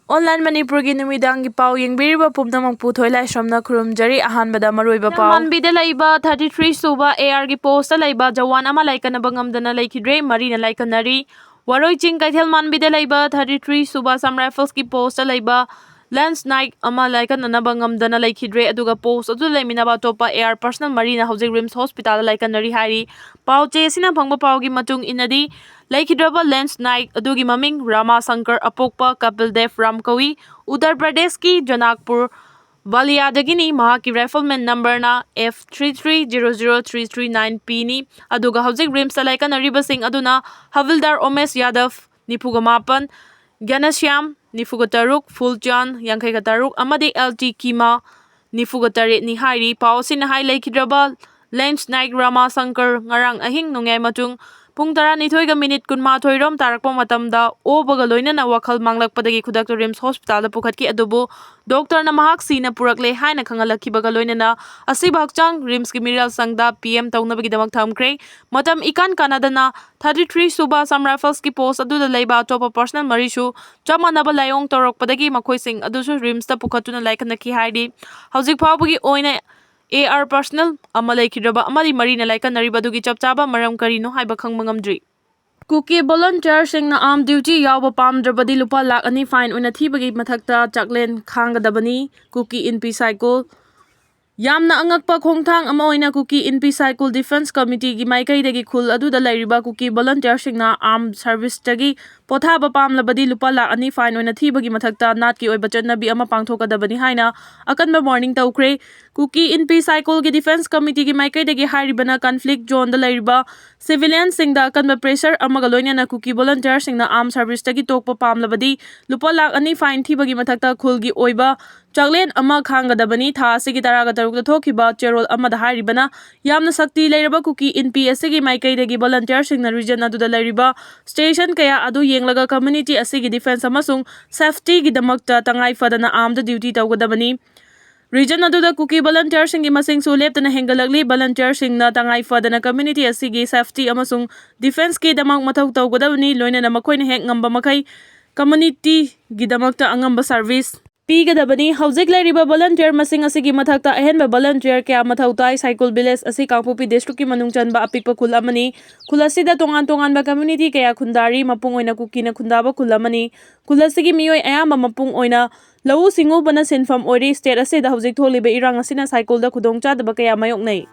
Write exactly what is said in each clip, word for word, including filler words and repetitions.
Online ꯃꯅꯤꯄꯨꯔꯒꯤ ꯅꯨꯃꯤꯗꯥꯡꯒꯤ ꯄꯥꯎ ꯌꯦꯡꯕꯤꯔꯤꯕ ꯄꯨꯝꯅꯃꯛꯄꯨ ꯊꯣꯏꯂꯥꯏꯁ꯭ꯔꯝꯅ ꯈꯨꯔꯨꯝꯖꯔꯤ꯫ ꯑꯍꯥꯟꯕꯗ ꯃꯔꯨꯑꯣꯏꯕ ꯄꯥꯎ꯫ ꯃꯥꯟꯕꯤꯗ ꯂꯩꯕ thirty three ꯁꯨꯕ AR ꯒꯤ post ꯇ ꯂꯩꯕ ꯖꯋꯥꯟ ꯑꯃ ꯂꯥꯏꯀꯠꯅꯕ ꯉꯝꯗꯅ ꯂꯩꯈꯤꯗ꯭ꯔꯦ, ꯃꯔꯤꯅ ꯂꯥꯏꯀꯠꯅꯔꯤ꯫ ꯋꯥꯔꯣꯏ ꯆꯤꯡ ꯀꯩꯊꯦꯜ ꯃꯥꯟꯕꯤꯗ ꯂꯩꯕ thirty three ꯁꯨꯕ Assam Rifles ꯀꯤ post ꯇ ꯂꯩꯕ Lance Naik ꯑꯃ ꯂꯥꯏꯀꯠꯅꯅꯕ ꯉꯝꯗꯅ ꯂꯩꯈꯤꯗ꯭ꯔꯦ, ꯑꯗꯨꯒ post ꯑꯗꯨꯗ ꯂꯩꯃꯤꯟꯅꯕ ꯑꯇꯣꯞꯄ AR personnel ꯃꯔꯤꯅ ꯍꯧꯖꯤꯛ RIMS hospital ꯗ ꯂꯥꯏꯀꯠꯅꯔꯤ ꯍꯥꯏꯔꯤ꯫ ꯄꯥꯎ ꯆꯦ ꯑꯁꯤꯅ ꯐꯪꯕ ꯄꯥꯎꯒꯤ ꯃꯇꯨꯡ ꯏꯟꯅꯗꯤ, ꯂꯩꯈꯤꯗ꯭ꯔꯕ Lance Naik ꯑꯗꯨꯒꯤ ꯃꯃꯤꯡ ꯔꯥꯃꯥ ꯁꯪꯀꯔ ꯑꯄꯣꯛꯄ ꯀꯄꯤꯜ ꯗꯦꯕ ꯔꯥꯝ ꯀꯧꯏ꯫ ꯎꯠꯇꯔ ꯄ꯭ꯔꯗꯦꯁꯀꯤ ꯖꯅꯥꯛꯄꯨꯔ ꯕꯥꯂꯤꯌꯥꯗꯒꯤꯅꯤ꯫ ꯃꯍꯥꯛꯀꯤ rifleman number ꯅ F three three zero zero three three nine P ꯅꯤ꯫ ꯑꯗꯨꯒ ꯍꯧꯖꯤꯛ RIMS ꯇ ꯂꯥꯏꯀꯠꯅꯔꯤꯕꯁꯤꯡ ꯑꯗꯨꯅ ꯍꯕꯤꯜꯗꯥꯔ ꯎꯃꯦꯁ ꯌꯥꯗꯕ, ꯅꯤꯐꯨꯒ ꯃꯥꯄꯟ, ꯒ꯭ꯌꯥꯅꯁ꯭ꯌꯥꯝ, ꯅꯤꯐꯨꯒ ꯇꯔꯨꯛ, ꯐꯨꯜꯆꯥꯟ, ꯌꯥꯡꯈꯩꯒ ꯇꯔꯨꯛ, ꯑꯃꯗꯤ L T ꯀꯤꯃꯥ, ꯅꯤꯐꯨꯒ ꯇꯔꯦꯠꯅꯤ ꯍꯥꯏꯔꯤ꯫ ꯄꯥꯎ ꯑꯁꯤꯅ ꯍꯥꯏ, ꯂꯩꯈꯤꯗ꯭ꯔꯕ Lance Naik ꯔꯥꯃꯥ ꯁꯪꯀꯔ ꯉꯔꯥꯡ ꯑꯍꯤꯡ ꯅꯣꯡꯌꯥꯏ ꯃꯇꯨꯡ ꯄꯨꯡ ꯇꯔꯥꯅꯤꯊꯣꯏꯒ minute ꯀꯨꯟꯃꯥꯊꯣꯏ ꯔꯣꯝ ꯇꯥꯔꯛꯄ ꯃꯇꯝꯗ ꯑꯣꯕꯒ ꯂꯣꯏꯅꯅ ꯋꯥꯈꯜ ꯃꯥꯡꯂꯛꯄꯗꯒꯤ ꯈꯨꯗꯛꯇ RIMS hospital ꯗ ꯄꯨꯈꯠꯈꯤ, ꯑꯗꯨꯕꯨ doctor ꯅ ꯃꯍꯥꯛ ꯁꯤꯅ ꯄꯨꯔꯛꯂꯦ ꯍꯥꯏꯅ ꯈꯪꯍꯜꯂꯛꯈꯤꯕꯒ ꯂꯣꯏꯅꯅ ꯑꯁꯤꯕ ꯍꯛꯆꯥꯡ RIMS ꯀꯤ ꯃꯤꯔꯦꯜ ꯁꯪꯗ PM ꯇꯧꯅꯕꯒꯤꯗꯃꯛ ꯊꯝꯈ꯭ꯔꯦ꯫ ꯃꯇꯝ ꯏꯀꯥꯟ ꯀꯥꯟꯅꯗꯅ thirty three ꯁꯨꯕ Assam Rifles ꯀꯤ post ꯑꯗꯨꯗ ꯂꯩꯕ ꯑꯇꯣꯞꯄ personnel ꯃꯔꯤꯁꯨ ꯆꯞ ꯃꯥꯟꯅꯕ ꯂꯥꯏꯑꯣꯡ ꯇꯧꯔꯛꯄꯗꯒꯤ ꯃꯈꯣꯏꯁꯤꯡ ꯑꯗꯨꯁꯨ RIMS ꯇ ꯄꯨꯈꯠꯇꯨꯅ ꯂꯥꯏꯀꯠꯅꯈꯤ ꯍꯥꯏꯔꯤ꯫ ꯍꯧꯖꯤꯛ ꯐꯥꯎꯕꯒꯤ ꯑꯣꯏꯅ AR personnel ꯑꯃ ꯂꯩꯈꯤꯗ꯭ꯔꯕ ꯑꯃꯗꯤ ꯃꯔꯤꯅ ꯂꯥꯏꯀꯠꯅꯔꯤꯕ ꯑꯗꯨꯒꯤ ꯆꯞ ꯆꯥꯕ ꯃꯔꯝ ꯀꯔꯤꯅꯣ ꯍꯥꯏꯕ ꯈꯪꯕ ꯉꯝꯗ꯭ꯔꯤ꯫ ꯀꯨꯀꯤ volunteer ꯁꯤꯡꯅ armed duty ꯌꯥꯎꯕ ꯄꯥꯝꯗ꯭ꯔꯕꯗꯤ ꯂꯨꯄꯥ ꯂꯥꯈ ꯑꯅꯤ fine ꯑꯣꯏꯅ ꯊꯤꯕꯒꯤ ꯃꯊꯛꯇ ꯆꯥꯛꯂꯦꯟ ꯈꯥꯡꯒꯗꯕꯅꯤ꯫ ꯀꯨꯀꯤ ꯏꯟꯄꯤ ꯁꯥꯏꯀꯣꯜ꯫ ꯌꯥꯝꯅ ꯑꯉꯛꯄ ꯈꯣꯡꯊꯥꯡ ꯑꯃ ꯑꯣꯏꯅ ꯀꯨꯀꯤ ꯏꯟꯄꯤ ꯁꯥꯏꯀꯣꯜ Defence Committee ꯒꯤ ꯃꯥꯏꯀꯩꯗꯒꯤ ꯈꯨꯜ ꯑꯗꯨꯗ ꯂꯩꯔꯤꯕ ꯀꯨꯀꯤ volunteer ꯁꯤꯡꯅ armed service ꯇꯒꯤ ꯄꯣꯊꯥꯕ ꯄꯥꯝꯂꯕꯗꯤ ꯂꯨꯄꯥ ꯂꯥꯈ ꯑꯅꯤ fine ꯑꯣꯏꯅ ꯊꯤꯕꯒꯤ ꯃꯊꯛꯇ ꯅꯥꯠꯀꯤ ꯑꯣꯏꯕ ꯆꯠꯅꯕꯤ ꯑꯃ ꯄꯥꯡꯊꯣꯛꯀꯗꯕꯅꯤ ꯍꯥꯏꯅ ꯑꯀꯟꯕ warning ꯇꯧꯈ꯭ꯔꯦ꯫ ꯀꯨꯀꯤ ꯏꯟꯄꯤ ꯁꯥꯏꯀꯣꯜꯒꯤ Defence Committee ꯒꯤ ꯃꯥꯏꯀꯩꯗꯒꯤ ꯍꯥꯏꯔꯤꯕꯅ conflict zone ꯗ ꯂꯩꯔꯤꯕ civilian ꯁꯤꯡꯗ ꯑꯀꯟꯕ pressure ꯑꯃꯒ ꯂꯣꯏꯅꯅ ꯀꯨꯀꯤ volunteer ꯁꯤꯡꯅ armed service ꯇꯒꯤ ꯇꯣꯛꯄ ꯄꯥꯝꯂꯕꯗꯤ ꯂꯨꯄꯥ ꯂꯥꯈ ꯑꯅꯤ fine ꯊꯤꯕꯒꯤ ꯃꯊꯛꯇ ꯈꯨꯜꯒꯤ ꯑꯣꯏꯕ ꯆꯥꯛꯂꯦꯟ ꯑꯃ ꯈꯥꯡꯒꯗꯕꯅꯤ꯫ ꯊꯥ ꯑꯁꯤꯒꯤ ꯇꯔꯥꯒ ꯇꯔꯨꯛꯇ ꯊꯣꯛꯈꯤꯕ ꯆꯦꯔꯣꯜ ꯑꯃꯗ ꯍꯥꯏꯔꯤꯕꯅ, ꯌꯥꯝꯅ ꯁꯛꯇꯤ ꯂꯩꯔꯕ ꯀꯨꯀꯤ ꯏꯟꯄꯤ ꯑꯁꯤꯒꯤ ꯃꯥꯏꯀꯩꯗꯒꯤ volunteer ꯁꯤꯡꯅ region ꯑꯗꯨꯗ ꯂꯩꯔꯤꯕ station ꯀꯌꯥ ꯑꯗꯨ ꯌꯦꯡꯂꯒ community ꯑꯁꯤꯒꯤ defence ꯑꯃꯁꯨꯡ safety ꯒꯤꯗꯃꯛꯇ ꯇꯉꯥꯏ ꯐꯗꯅ armed duty ꯇꯧꯒꯗꯕꯅꯤ꯫ Region ꯑꯗꯨꯗ ꯀꯨꯀꯤ volunteer ꯁꯤꯡꯒꯤ ꯃꯁꯤꯡꯁꯨ ꯂꯦꯞꯇꯅ ꯍꯦꯟꯒꯠꯂꯛꯂꯤ꯫ Volunteer ꯁꯤꯡꯅ ꯇꯉꯥꯏ ꯐꯗꯅ community ꯑꯁꯤꯒꯤ safety ꯑꯃꯁꯨꯡ defence ꯀꯤꯗꯃꯛ ꯃꯊꯧ ꯇꯧꯒꯗꯕꯅꯤ, ꯂꯣꯏꯅꯅ ꯃꯈꯣꯏꯅ ꯍꯦꯛ ꯉꯝꯕ ꯃꯈꯩ community ꯒꯤꯗꯃꯛꯇ ꯑꯉꯝꯕ service ꯄꯤꯒꯗꯕꯅꯤ꯫ ꯍꯧꯖꯤꯛ ꯂꯩꯔꯤꯕ volunteer ꯃꯁꯤꯡ ꯑꯁꯤꯒꯤ ꯃꯊꯛꯇ ꯑꯍꯦꯟꯕ volunteer ꯀꯌꯥ ꯃꯊꯧ ꯇꯥꯏ꯫ ꯁꯥꯏꯀꯨꯜ village ꯑꯁꯤ ꯀꯥꯡꯄꯣꯛꯄꯤ district ꯀꯤ ꯃꯅꯨꯡ ꯆꯟꯕ ꯑꯄꯤꯛꯄ ꯈꯨꯜ ꯑꯃꯅꯤ꯫ ꯈꯨꯜ ꯑꯁꯤꯗ ꯇꯣꯉꯥꯟ ꯇꯣꯉꯥꯟꯕ community ꯀꯌꯥ ꯈꯨꯟꯗꯥꯔꯤ꯫ ꯃꯄꯨꯡ ꯑꯣꯏꯅ ꯀꯨꯀꯤꯅ ꯈꯨꯟꯗꯥꯕ ꯈꯨꯜ ꯑꯃꯅꯤ꯫ ꯈꯨꯜ ꯑꯁꯤꯒꯤ ꯃꯤꯑꯣꯏ ꯑꯌꯥꯝꯕ ꯃꯄꯨꯡ ꯑꯣꯏꯅ ꯂꯧꯎ ꯁꯤꯡꯎꯕꯅ ꯁꯤꯟꯐꯝ ꯑꯣꯏꯔꯤ꯫ State ꯑꯁꯤꯗ ꯍꯧꯖꯤꯛ ꯊꯣꯛꯂꯤꯕ ꯏꯔꯥꯡ ꯑꯁꯤꯅ ꯁꯥꯏꯀꯨꯜꯗ ꯈꯨꯗꯣꯡꯆꯥꯗꯕ ꯀꯌꯥ ꯃꯥꯌꯣꯛꯅꯩ꯫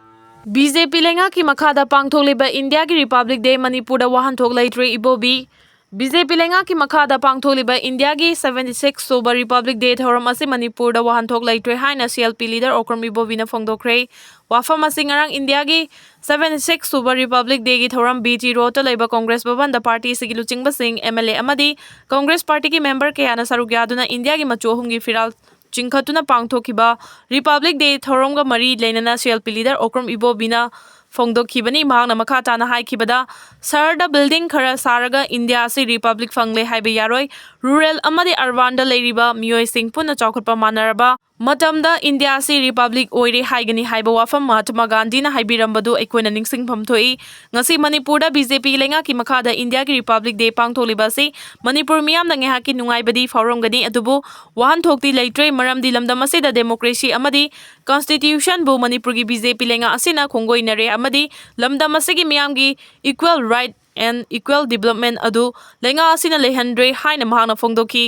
BJP ꯂꯩꯉꯥꯛꯀꯤ ꯃꯈꯥꯗ ꯄꯥꯡꯊꯣꯛꯂꯤꯕ ꯏꯟꯗꯤꯌꯥꯒꯤ Republic Day ꯃꯅꯤꯄꯨꯔꯗ ꯋꯥꯍꯟꯊꯣꯛ ꯂꯩꯇ꯭ꯔꯦ, ꯏꯕꯣꯕꯤ꯫ BJP ꯂꯩꯉꯥꯛꯀꯤ ꯃꯈꯥꯗ ꯄꯥꯡꯊꯣꯛꯂꯤꯕ ꯏꯟꯗꯤꯌꯥꯒꯤ seventy six ꯁꯨꯕ Republic Day ꯊꯧꯔꯝ ꯑꯁꯤ ꯃꯅꯤꯄꯨꯔꯗ ꯋꯥꯍꯟꯊꯣꯛ ꯂꯩꯇ꯭ꯔꯦ ꯍꯥꯏꯅ CLP leader ꯑꯣꯀ꯭ꯔꯝ ꯏꯕꯣꯕꯤꯅ ꯐꯣꯡꯗꯣꯛꯈ꯭ꯔꯦ꯫ ꯋꯥꯐꯝ ꯑꯁꯤ ꯉꯔꯥꯡ ꯏꯟꯗꯤꯌꯥꯒꯤ seventy six ꯁꯨꯕ Republic Day ꯒꯤ ꯊꯧꯔꯝ BG Road ꯇ ꯂꯩꯕ Congress ꯚꯕꯟꯗ party ꯑꯁꯤꯒꯤ ꯂꯨꯆꯤꯡꯕꯁꯤꯡ, MLA ꯑꯃꯗꯤ Congress party ꯒꯤ member ꯀꯌꯥꯅ ꯁꯔꯨꯛ ꯌꯥꯗꯨꯅ ꯏꯟꯗꯤꯌꯥꯒꯤ ꯃꯆꯨ ꯑꯍꯨꯝꯒꯤ ꯐꯤꯔꯥꯜ ꯆꯤꯡꯈꯠꯇꯨꯅ ꯄꯥꯡꯊꯣꯛꯈꯤꯕ Republic Day ꯊꯧꯔꯝꯒ ꯃꯔꯤ ꯂꯩꯅꯅ CLP leader ꯑꯣꯀ꯭ꯔꯝ ꯏꯕꯣꯕꯤꯅ ꯐꯣꯡꯗꯣꯛꯈꯤꯕꯅꯤ꯫ ꯃꯍꯥꯛꯅ ꯃꯈꯥ ꯇꯥꯅ ꯍꯥꯏꯈꯤꯕꯗ, ꯁꯍꯔꯗ building ꯈꯔ ꯁꯥꯔꯒ ꯏꯟꯗꯤꯌꯥ ꯑꯁꯤ Republic ꯐꯪꯂꯦ ꯍꯥꯏꯕ ꯌꯥꯔꯣꯏ꯫ Rural ꯑꯃꯗꯤ urban ꯗ ꯂꯩꯔꯤꯕ ꯃꯤꯑꯣꯏꯁꯤꯡ ꯄꯨꯟꯅ ꯆꯥꯎꯈꯠꯄ ꯃꯥꯟꯅꯔꯕ ꯃꯇꯝꯗ ꯏꯟꯗꯤꯌꯥ ꯑꯁꯤ Republic ꯑꯣꯏꯔꯦ ꯍꯥꯏꯒꯅꯤ ꯍꯥꯏꯕ ꯋꯥꯐꯝ ꯃꯍꯥꯇꯃꯥ ꯒꯥꯟꯙꯤꯅ ꯍꯥꯏꯕꯤꯔꯝꯕꯗꯨ ꯑꯩꯈꯣꯏꯅ ꯅꯤꯡꯁꯤꯡꯐꯝ ꯊꯣꯛꯏ꯫ ꯉꯁꯤ ꯃꯅꯤꯄꯨꯔꯗ BJP ꯂꯩꯉꯥꯛꯀꯤ ꯃꯈꯥꯗ ꯏꯟꯗꯤꯌꯥꯒꯤ Republic Day ꯄꯥꯡꯊꯣꯛꯂꯤꯕ ꯑꯁꯤ ꯃꯅꯤꯄꯨꯔ ꯃꯤꯌꯥꯝꯅ ꯉꯥꯏꯍꯥꯛꯀꯤ ꯅꯨꯡꯉꯥꯏꯕꯗꯤ ꯐꯥꯎꯔꯝꯒꯅꯤ, ꯑꯗꯨꯕꯨ ꯋꯥꯍꯟꯊꯣꯛꯇꯤ ꯂꯩꯇ꯭ꯔꯦ, ꯃꯔꯝꯗꯤ ꯂꯝꯗꯝ ꯑꯁꯤꯗ democracy ꯑꯃꯗꯤ constitution ꯕꯨ ꯃꯅꯤꯄꯨꯔꯒꯤ BJP ꯂꯩꯉꯥꯛ ꯑꯁꯤꯅ ꯈꯣꯡꯒꯣꯏꯅꯔꯦ ꯑꯃꯗꯤ ꯂꯝꯗꯝ ꯑꯁꯤꯒꯤ ꯃꯤꯌꯥꯝꯒꯤ equal right and equal development ꯑꯗꯨ ꯂꯩꯉꯥꯛ ꯑꯁꯤꯅ ꯂꯩꯍꯟꯗ꯭ꯔꯦ ꯍꯥꯏꯅ ꯃꯍꯥꯛꯅ ꯐꯣꯡꯗꯣꯛꯈꯤ꯫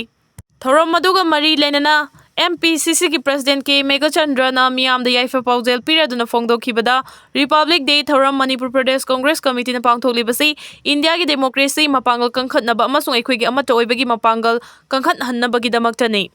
ꯊꯧꯔꯝ ꯑꯗꯨꯒ ꯃꯔꯤ ꯂꯩꯅꯅ MPCC ꯒꯤ President ꯀꯦ ꯃꯦꯘꯆꯟꯗ꯭ꯔꯅ ꯃꯤꯌꯥꯝꯗ ꯌꯥꯏꯐ ꯄꯥꯎꯖꯦꯜ ꯄꯤꯔꯗꯨꯅ ꯐꯣꯡꯗꯣꯛꯈꯤꯕꯗ, Republic Day ꯊꯧꯔꯝ ꯃꯅꯤꯄꯨꯔ ꯄ꯭ꯔꯗꯦꯁ Congress Committee ꯅ ꯄꯥꯡꯊꯣꯛꯂꯤꯕꯁꯤ ꯏꯟꯗꯤꯌꯥꯒꯤ democracy ꯃꯄꯥꯡꯒꯜ ꯀꯟꯈꯠꯅꯕ ꯑꯃꯁꯨꯡ ꯑꯩꯈꯣꯏꯒꯤ ꯑꯃꯠꯇ ꯑꯣꯏꯕꯒꯤ ꯃꯄꯥꯡꯒꯜ ꯀꯟꯈꯠꯍꯟꯅꯕꯒꯤꯗꯃꯛꯇꯅꯤ꯫